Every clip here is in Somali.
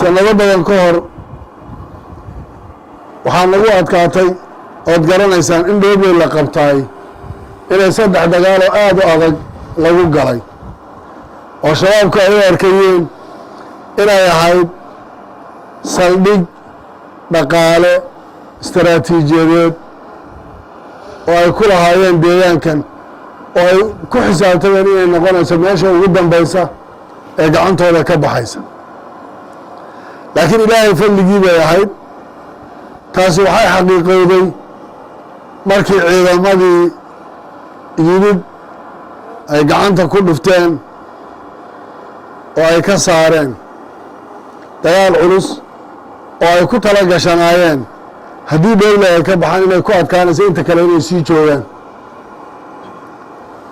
Sanado badan ka hor waxaa nagu adkaatay, ood garanaysaan, in Dhobley la qabtaay inay saddex dagaaloo aada u adag lagu galay, oo Shabaabku ay u arkayeen inay ahayd saldhig dhaqaale istaraatiijiyadeed oo ay ku lahaayeen deegaankan, oo ay ku xisaabtameen inay noqonayso meesha ugu dambaysa ee gacantooda ka baxaysa. Laakiin Ilaahay fadligii bay ahayd. Taasi waxay xaqiiqowday markii ciidamadii yimid ay gacanta ku dhufteen oo ay ka saareen dagaal culus oo ay ku tala gashanaayeen haddii Dhoble ay ka baxaan inay ku adkaanayso inta kale inay sii joogaan.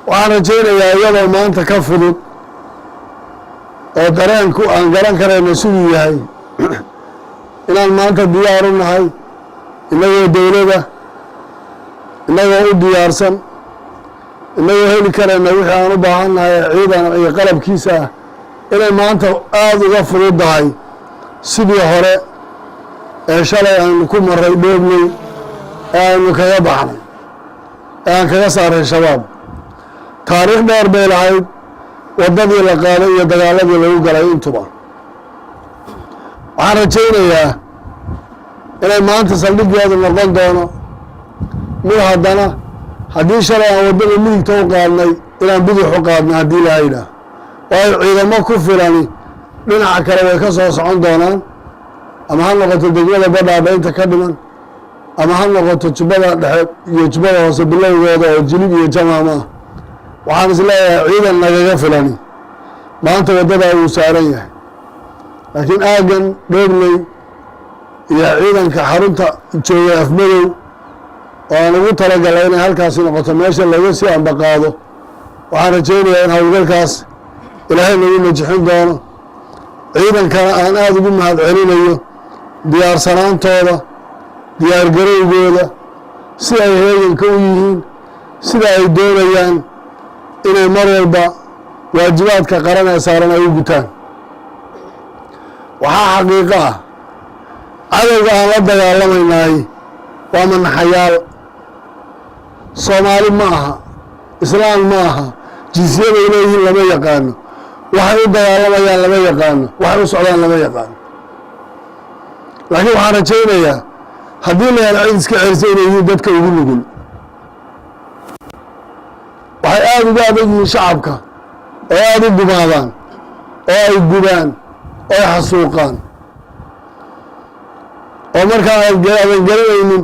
Waxaan rajaynayaa iyadoo maanta ka fudud oo dareenku aan garan karayno siduu yahay inaan maanta diyaar u nahay, innagoo dowlada, innagoo u diyaarsan, innagoo heli karayna wixii aan u baahan nahay ciidan iyo qalabkiisa ah, inay maanta aada uga fududdahay sidii hore ee shalay aynu ku maray Dhobley, ee aynu kaga baxnay, ee aan kaga saaray Shabaab. Taariikh dheer bay lahayd waddadii la qaaday iyo dagaaladii lagu galay intuba. Waxaan rajaynayaa inay maanta saldhiggeedu noqon doono mid haddana haddii shalay aan waddada midigta u qaadnay, inaan bidix u qaadnay haddii laa yidhaah, waayo ciidamo ku filani dhinaca kale way ka soo socon doonaan, ama ha noqoto degmada Badhaadha inta ka dhiman, ama ha noqoto Jubbada Dhexe iyo Jubbada Hoose bilowgooda oo Jilib iyo Jamaama ah. Waxaan is leeyahay ciidan nagaga filani maanta waddadaa wuu saaran yahay, laakiin aaggan Dhobley iyo ciidanka xarunta joogay Afmadow oo aan ugu talagalay inay halkaasi noqoto meesha laga sii ambaqaado, waxaan rajaynayaa in howlgalkaas Ilaahay nagu najixin doono. Ciidankana aan aada ugu mahad celinayo diyaarsanaantooda, diyaargarowgooda, si ay heeganka u yihiin, sida ay doonayaan inay mar walba waajibaadka qaran ee saaran ay u gutaan. Waxaa xaqiiqo ah cadowga aan la dagaalamaynaay waa manaxayaal. Soomaali ma aha, Islaam ma aha, jinsiyaday leeyihiin lama yaqaano, waxay u dagaalamayaan lama yaqaano, waxay u socdaan lama yaqaano. Laakiin waxaan rajaynayaa haddii la helo cid iska celisa inay yihiin dadka ugu nugul. Waxay aada uga adag yihiin shacabka oo aada u gumaadaan oo ay gubaan oo ay xasuuqaan, oo markaa aadan garanaynin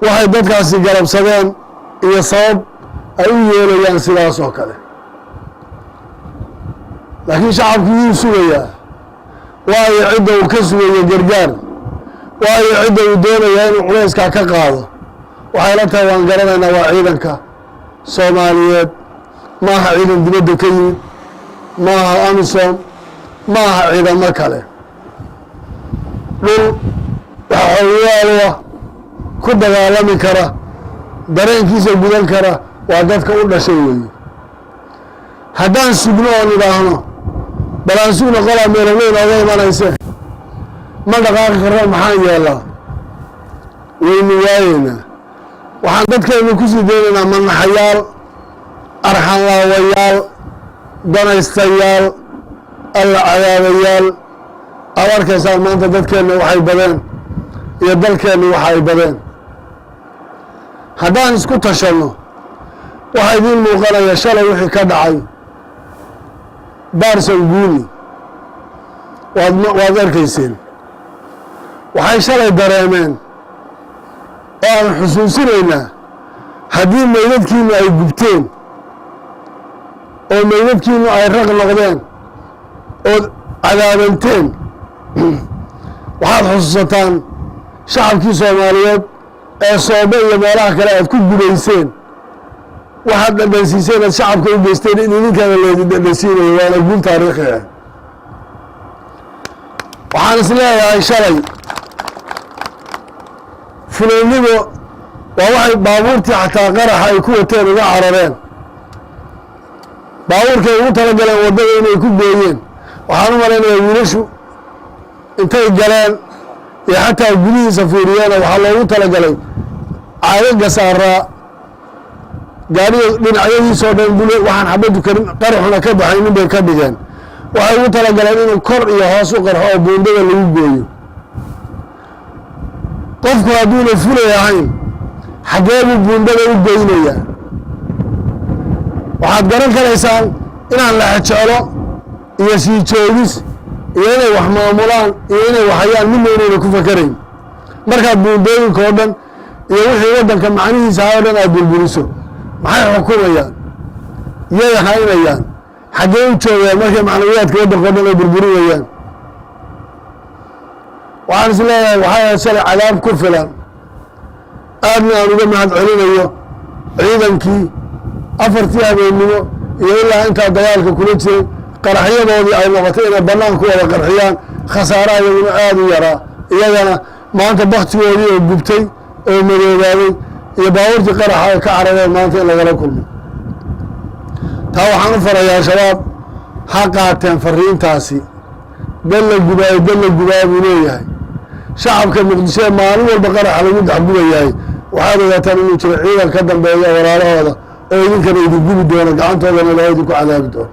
waxay dadkaasi galabsadeen iyo sabab ay u yeelayaan sidaas oo kale. Laakiin shacabku wuu sugayaa, waayo cidda uu ka sugayo gargaar, waayo cidda uu doonayaa inuu culayskaa ka qaado, waxay la tahay waan garanaynaa, waa ciidanka Soomaaliyeed. Maaha ciidan dibadda ka yimid, maaha AMISOM, maaha ciidamo kale. Dhul waxa xoogayaal ah ku dagaalami kara, dareenkiisa gudan kara, waa dadka u dhashay weeye. Haddaan sugno oon idhaahno bal aan sugno, qolaa meelaweyn ooga imanayse, ma dhaqaaqi karno. Maxaan yeelaa? Waynu waayeynaa. Waxaan dadkeenu kusii daynaynaa manaxayaal, arxanlaawayaal, danaystayaal, alla cadaabayaal. Aad arkaysaan maanta dadkeenna waxay badeen iyo dalkeennu waxa ay badeen. Haddaan isku tashanno, waxaa idiin muuqanaya shalay wixii ka dhacay Baarsan Guuni, waad arkayseen. Waxay shalay dareemeen oo aan xusuusinaynaa haddii meydadkiinu ay gubteen oo meydadkiinu ay raq noqdeen ood cadaabanteen, waxaad xusuusataan shacabkii Soomaaliyeed ee Soobe iyo meelaha kale aad ku gubayseen. Waxaad dhadhansiiseen aad shacabka u geysteen in idinkana leedi dhadhansiinayo, waana guul taariikhi ah. Waxaan is leeyahay shalay fulaynimo waa waxay baabuurtii xataa qaraxa ay ku wateen uga carareen, baabuurkay ugu talagaleen waddada inay ku gooyeen. Waxaan u malaynayaa wiilashu Intay galeen iyo xataa gudihiisa fiiriyeena, waxaa loogu talagalay caagaga saaraa gaariga dhinacyadiisoo dhan bul waxaan xabadu karin, qaraxuna ka baxaynin bay ka dhigeen. Waxay ugu talagaleen inuu kor iyo hoos u qarxo oo buundada lagu gooyo. Qofku hadduuna fulay ahayn, xaggee buu buundada u goynayaa? Waxaad garan karaysaan inaan la xejeclo iyo sii joogis iyo inay wax maamulaan iyo inay waxayaan midna inayna ku fakerayn. Markaad buundooyinka oo dhan iyo wixii waddanka macnihiisa ahaa o dhan aad burburiso, maxay xukumayaan? Yay haynayaan? Xaggee u joogaan markay macnawiyaadka waddanka o dhan ay burburinayaan? Waxaan is leeyahay, waxay ahayd shalay cadaab ku filan. Aadna aan uga mahad celinayo ciidankii 4tii habeennimo iyo ilaa intaa dagaalka kula jiray. Qaraxyadoodii ay noqotay inay bannaan ku wada qarxiyaan, khasaaraha iyaguna aada u yaraa. Iyagana maanta baktigoodii oo gubtay oo madoobaaday iyo baabuurtii qaraxa ay ka carareen maanta in lagala kulmo. Taa waxaan u farayaa Al-Shabaab, ha qaateen fariintaasi. Dal la gubaayo, dal la gubaa buu leeyahay. Shacabka Muqdisho ee maalin walba qaraxa lagu dexgubayahay, waxaad ogaataan inuu jiro ciidan ka dambeeya walaalahooda oo idinkana idin gubi doono, gacantoodana ilahay idinku cadaabi doono.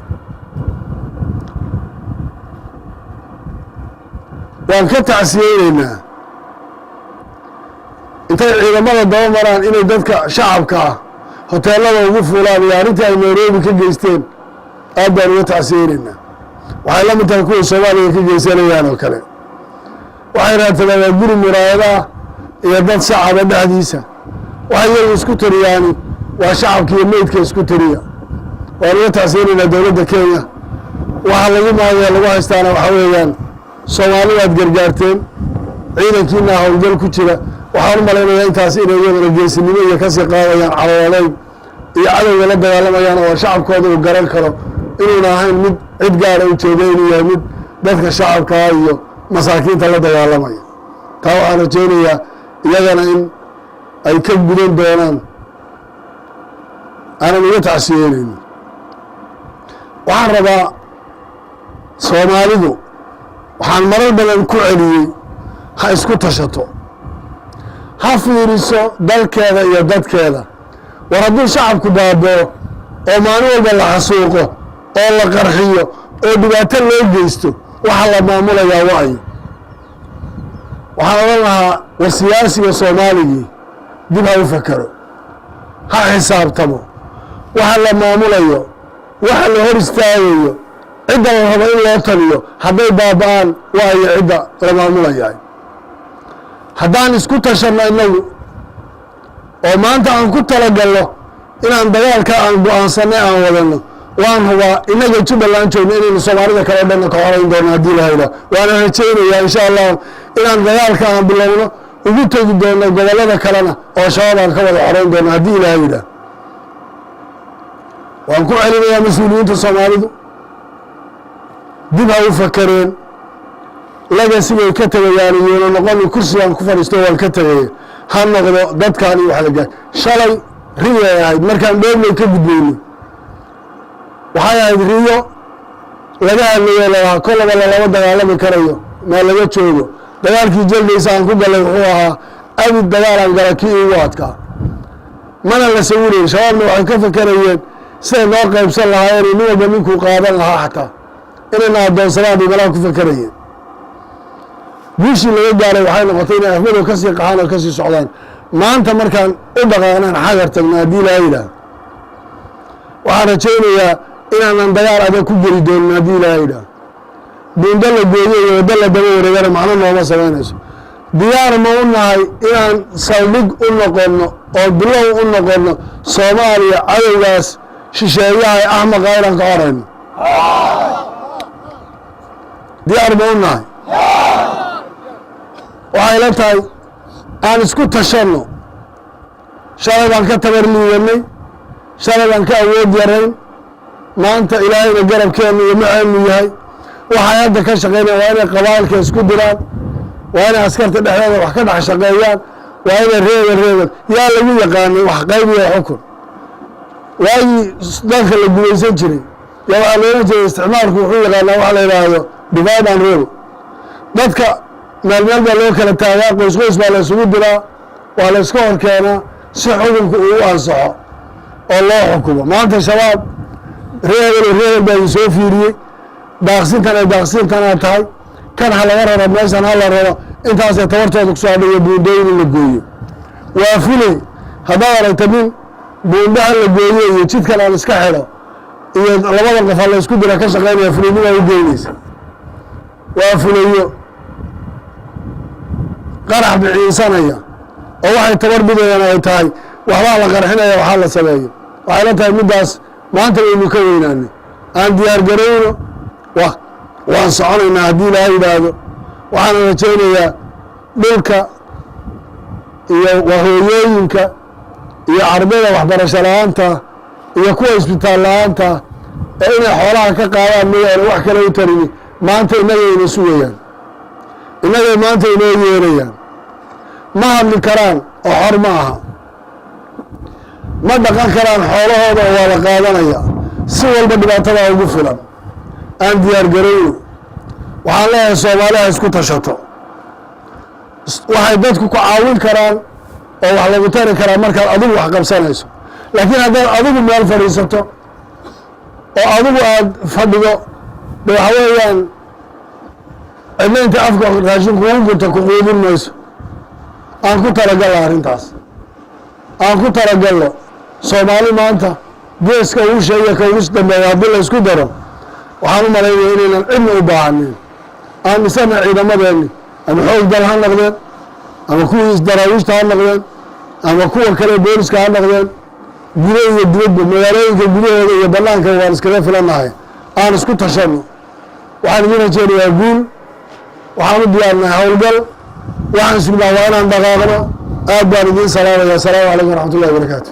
Waan ka tacsiyeyneynaa intay ciidamada daba maraan inay dadka shacabka ah hoteelada ugu fuulaan iyo arrintii ay Nairobi ka geysteen. Aad baan uga tacsiyeyneynaa. Waxay la mid tahay kuway Soomaaliya ka geysanayaan oo kale. Waxay raadsadaan waa guri muraayada ah iyo dad shacaba dhexdiisa. Waxay iyagu isku tiriyaani waa shacabka iyo meydka isku tiriya. Waan uga tacsiyeyneynaa dowladda Kenya. Waxa lagu maagaya lagu haystaana waxaa weeyaan, Soomaali waad gargaarteen, ciidankiina howlgal ku jira. Waxaan u malaynayaa intaas inay iyadana geesinimo iyo kasii qaadayaan calooleyn iyo cadowga la dagaalamayaan, oo shacabkooda uu garan karo inuuna ahayn mid cid gaara u jeeda, inuu yahay mid dadka shacabkaa iyo masaakiinta la dagaalamaya. Taa waxaan rajaynayaa iyagana in ay ka gudan doonaan, aanan uga tacsiyeynayno. Waxaan rabaa Soomaalidu, waxaan marar badan ku celiyey, ha isku tashato, ha fiiriso dalkeeda iyo dadkeeda. War hadduu shacabku baaboo oo maalin walba la xasuuqo oo la qarxiyo oo dhibaato loo geysto, waxa la maamulayaa waayo. Waxaan odhan lahaa, war siyaasiga Soomaaligii dib ha u fakero, ha xisaabtamo waxa la maamulayo, waxa la hor istaagayo, cidda la rabo in loo taliyo. Hadday baaba-aan, waayo cidda la maamulayahay? Haddaan isku tashanno innagu oo maanta aan ku talagalno inaan dagaalka aan go-aansanay aan wadano, waan hubaa innaga Jubbaland joogno inaynu Soomaalida kale o dhanna ka horayn doono haddii la hayla. Waana rajaynayaa, insha Allahu, inaan dagaalka aan bilowno ugu tegi doono gobollada kalena oo Shabaab aan ka wada xoreyn doono haddii Ilaha yidhaah. Waan ku celinayaa, mas-uuliyiinta Soomaalidu dib ha u fakareen. Legacy-gay ka tegayaan iyuuna noqoni kursigaan ku fadhiisto waan ka tegaya. Ha noqdo dadkaan iyo wax la gaar. Shalay riyay ahayd markaan Dhoomley ka gudbayno, waxay ahayd riyo laga hadlayo, lalahaa kolaba lalama dagaalami karayo, maa laga joogo. Dagaalkii Jaldaysa aan ku galay wuxuu ahaa abid dagaalaan gala kii iigu adkaa, mana la sawirayn. Shabaabna waxay ka fakerayeen siday noo qaybsan lahaayeen, nin walba ninkuu qaadan lahaa, xataa inayna addoonsadaan bay malaha ku fakerayeen. Guushii laga gaaray waxay noqotay inay Afmadow kasii qaxaan oo kasii socdaan. Maanta markaan u dhaqaaqnaan Xagar tagno haddii Ilaha yidhaah, waxaan rajaynayaa inaanan dagaal adag ku geli doonin haddii Ilaha yidhaah. Buundo la gooyo iyo waddo la daba wareegana macno nooma samaynayso. Diyaar ma u nahay inaan saldhig u noqonno oo bilow u noqonno Soomaaliya cadowgaas shisheeyaha ee axmaqa inaan ka horayno? Diyaar ma u nahay? Waxay la tahay aan isku tashanno. Shalay baan ka tabar liidanay, shalay baan ka awood yarayn. Maanta Ilaahayna garabkeennu iyo maceenu yahay. Waxay hadda ka shaqeynayaan waa inay qabaa'ilka isku diraan, waa inay askarta dhexdeeda wax ka dhex shaqeeyaan, waa inay reegan reegan. Yaa lagu yaqaanay wax qaybiya xukun? Waagii dalka la gumaysan jiray yaa waxaa loolan jiray, isticmaalku wuxuu yaqaanaa waxa la yidhaahdo divide and rule. Dadka meel meel baa loo kala taagaa, qoys qoys baa la isugu diraa, waa la iska hor keenaa si xukunka uu u ansaxo oo loo xukumo. Maanta Shabaab reebel reebel baa idin soo fiiriyey, daaqsintan ay daaqsintanaa tahay, kan ha laga raro, meeshan ha la raro, intaasay tabartooda kusoo hadhayo. Buundooyin in la gooyo waa fulay. Haddaad aragta nin buunda ha la gooyo iyo jidkan aan iska xidho iyo labada qof ha la isku dira ka shaqaynaya, fulaynimaa u geynaysa. Waa fulayo qarax biciinsanaya oo waxay tabar bidayaan ay tahay waxbaa la qarxinaya, waxaa la sameeyo. Waxay la tahay middaas maanta waynu ka weynaanay. Aan diyaar garayno, waan soconaynaa haddii Ilaaha yidhaahdo. Waxaana rajaynayaa dhulka iyo wahooyooyinka iyo ardayda waxbarasho la-aanta iyo kuwa isbitaal la-aanta ee inay xoolaha ka qaadaan mooyaane wax kale u tarini, maanta innagayna sugayaan, innagay maanta inoo yeerayaan. Ma hadli karaan oo xor ma aha, ma dhaqan karaan xoolahooda oo waa la qaadanaya. Si walba dhibaatadaa ugu filan. Aan diyaar garayno. Waxaan leeyahay, Soomaaliha isku tashato. Waxay dadku ku caawin karaan oo wax lagu tari karaa markaad adigu wax qabsanayso, laakiin haddaad adigu meel fadhiisato oo adigu aada fadhido, de waxa weeyaan cidna inta afka raashin kugu gurto ku quudin mayso. Aan ku talagallo arrintaas, aan ku talagallo. Soomaali maanta geeska ugu sheeya ka ugu dambeeya haddii la isku daro, waxaan u malaynaya inaynan cidna u baahanin. Aan dhisana ciidamadeeni, ama xoog dal ha noqdeen, ama kuwii daraawiishta ha noqdeen, ama kuwa kale booliska ha noqdeen, gudo iyo dibadba, magaalooyinka gudahooda iyo banaanka waan iskaga filannahay. Aan isku tashano. Waxaan idin rajeynayaa guul. Waxaan u diyaarnahay howlgal. Waxaan sugnaa waa inaan dhaqaaqno. Aad baan idiin salaamaya. Asalaamu calaykum waraxmat ullahi wabarakaatu.